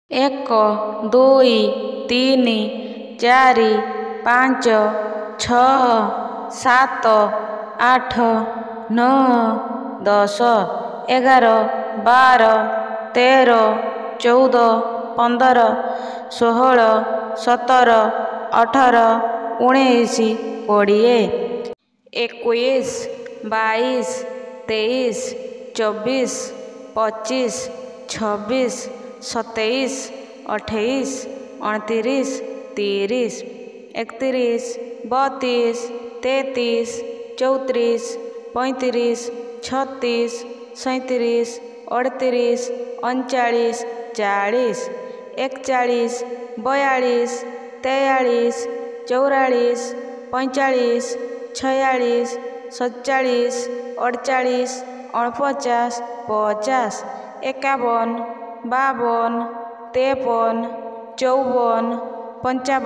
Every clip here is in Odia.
1, 2, 3, 4, 5, 6, 7, 8, 9, 10, 11, 12, 13, 14, 15, 16, 17, 18, 19, 20, 21, 22, 23, 24, 25, 26, 27, 28, 29, 30, 31, 32, 33, 34, 35, 36, 37, 38, 39, 40, 41, 42, 43,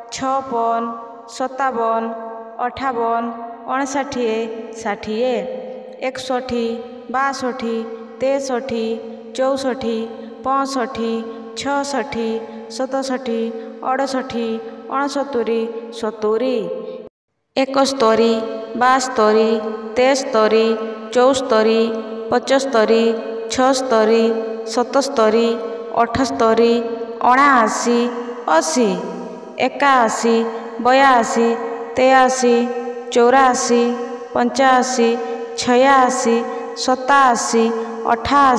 44, 45, 46, 47, 48, 49, 50, 51, 52, 53, 54, 55, 56, 57, 58, 59, 60, 61, 62, 63, 64, 65, 66, 67, 68, 69, 70, 71, 72, 73, 74, 75, 76, 77, 78, 79, 80, 81, 82, 83, 84, 85, 86, 87, 88,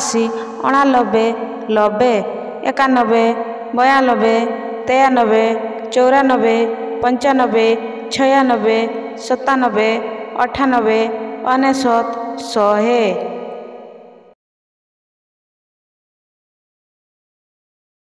89, 90, 91, 92, 93, 94, 95, 96, 97, 98, 99, 100।